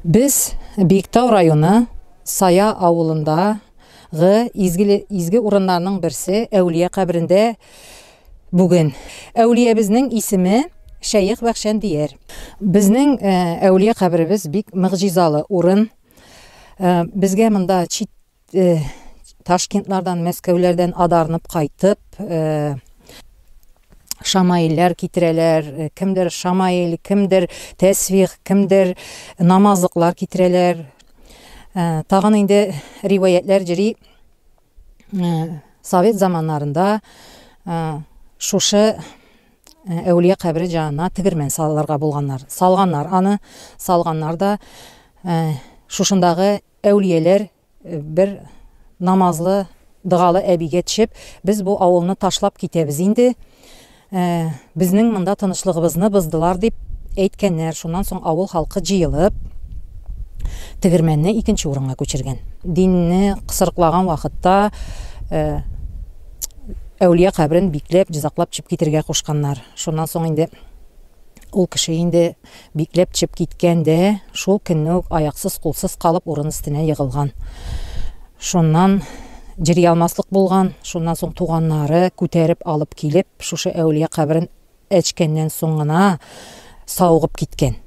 Без Биектау районы Сая авылындагы изге, изге урыннарның берсе Әүлия каберендә бүген. Әүлиябезнең исеме Шәех Бәхшәндияр. Безнең э, әүлия каберебез бик могҗизалы урын. Э, безгә монда чит Э, Ташкентлардан, Мәскәүләрдән адарынып кайтып, э, шамаилләр китерәләр, э, кемдер шамаил, кемдер тәсбих, кемдер намазлыклар китерәләр. Тагын инде риваятләр җыри совет заманнарында шушы әүлия кабере җанына тегермән салырга булганнар. Салганнар аны, салганнар да шушындагы Әүлияләр бер намазлы, догалы әбигә төшеп, без бу авылны ташлап китәбез инде, безнең монда тынычлыгыбызны боздылар дип әйткәннәр. Шуннан соң авыл халкы җыелып, тегермәнне икенче урынга күчергән. Динне кысрыклаган вакытта әүлия каберен бикләп, җозаклап төшеп китергә кушканнар. Шуннан соң инде ул кеше инде Бикләп төшеп киткән дә, шул көнне үк аяксыз-кулсыз калып урын өстенә егылган. Шуннан җыри алмаслык булган, шуннан соң туганнары күтәреп алып килеп, шушы әүлия каберен әчкәннән соң гына савыгып киткән.